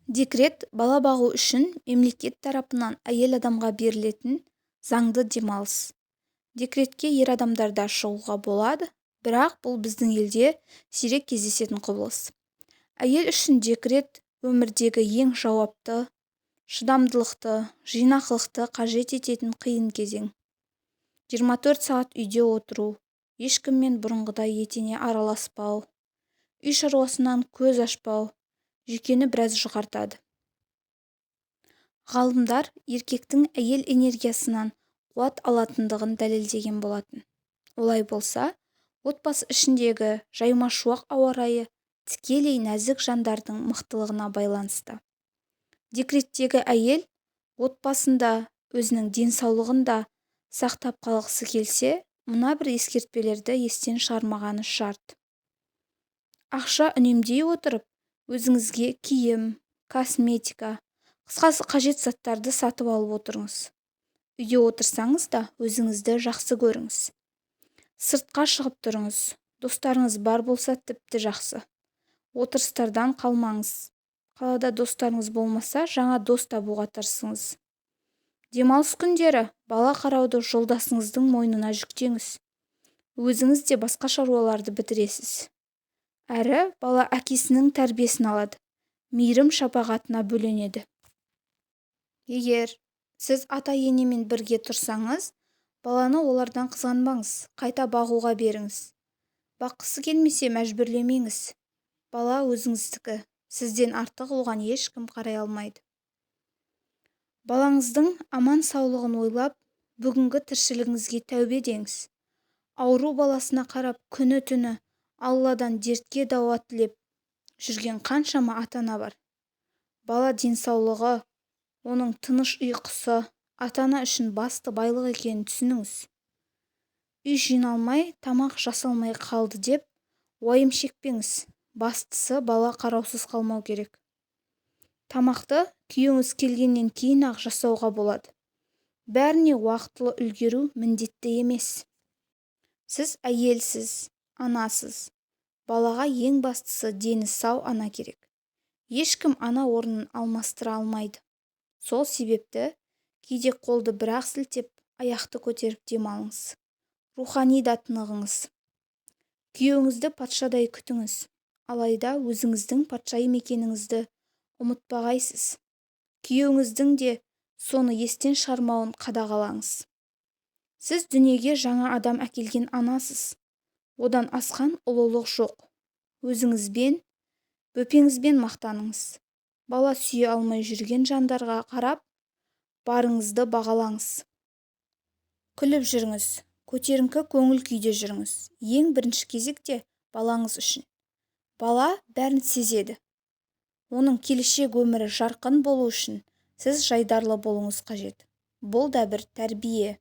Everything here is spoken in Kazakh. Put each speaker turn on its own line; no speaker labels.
Декрет – бала бағу үшін мемлекет тарапынан әйел адамға берілетін заңды демалыс. Декретке ер адамдар да шығуға болады, бірақ бұл біздің елде сирек кездесетін құбылыс. Әйел үшін декрет – өмірдегі ең жауапты, шыдамдылықты, жинақылықты қажет ететін қиын кезең. 24 сағат үйде отыру, ешкіммен бұрынғыдай етене араласпау, үй шаруасынан көз ашпау жүйкені біраз жұқартады. Ғалымдар еркектің әйел энергиясынан қуат алатындығын дәлелдеген болатын. Олай болса, отбасы ішіндегі жаймашуақ ауа райы тікелей нәзік жандардың мықтылығына байланысты. Декреттегі әйел отбасын да, өзінің денсаулығын да сақтап қалғысы келсе, мына бір ескертпелерді естен шығармағаны шарт. Ақша үнемдей отырып, өзіңізге киім, косметика, қысқасы, қажет заттарды сатып алып отырыңыз. Үйде отырсаңыз да, өзіңізді жақсы көріңіз. Сыртқа шығып тұрыңыз, достарыңыз бар болса, тіпті жақсы. Отырыстардан қалмаңыз. Қалада достарыңыз болмаса, жаңа дос табуға тырысыңыз. Демалыс күндері бала қарауды жолдасыңыздың мойнына жүктеңіз. Өзіңіз де басқа шаруаларды бітіресіз. Әрі бала әкесінің тәрбиесін алады, мейірім шапағатына бөленеді. Егер сіз ата-енемен бірге тұрсаңыз, баланы олардан қызғанбаңыз, қайта бағуға беріңіз. Баққысы келмесе, мәжбүрлемеңіз. Бала өзіңіздікі, сізден артық оған ешкім қарай алмайды. Балаңыздың аман-саулығын ойлап, бүгінгі тіршілігіңізге тәубе деңіз. Ауру баласына қарап, күні-түні Алладан дертке дауа тілеп жүрген қаншама ата-ана бар. Бала денсаулығы, оның тыныш ұйқысы ата-ана үшін басты байлық екенін түсініңіз. Үй жиналмай, тамақ жасалмай қалды деп уайым шекпеңіз. Бастысы, бала қараусыз қалмау керек. Тамақты күйеуіңіз келгеннен кейін-ақ жасауға болады. Бәріне уақытылы үлгеру міндетті емес. Сіз әйелсіз, анасыз. Балаға ең бастысы дені сау ана керек. Ешкім ана орнын алмастыра алмайды. Сол себепті кейде қолды бір-ақ сілтеп, аяқты көтеріп демалыңыз. Рухани да тынығыңыз. Күйеуіңізді патшадай күтіңіз. Алайда өзіңіздің патшайым екеніңізді ұмытпағайсыз. Күйеуіңіздің де соны естен шығармауын қадағалаңыз. Сіз дүниеге жаңа адам әкелген анасыз. Одан асқан ұлылық жоқ. Өзіңізбен, бөпеңізбен мақтаныңыз. Бала сүйе алмай жүрген жандарға қарап, барыңызды бағалаңыз. Күліп жүріңіз, көтеріңкі көңіл күйде жүріңіз. Ең бірінші кезекте балаңыз үшін. Бала бәрін сезеді. Оның келешек өмірі жарқын болу үшін сіз жайдарлы болуыңыз қажет. Бұл да бір тәрбие.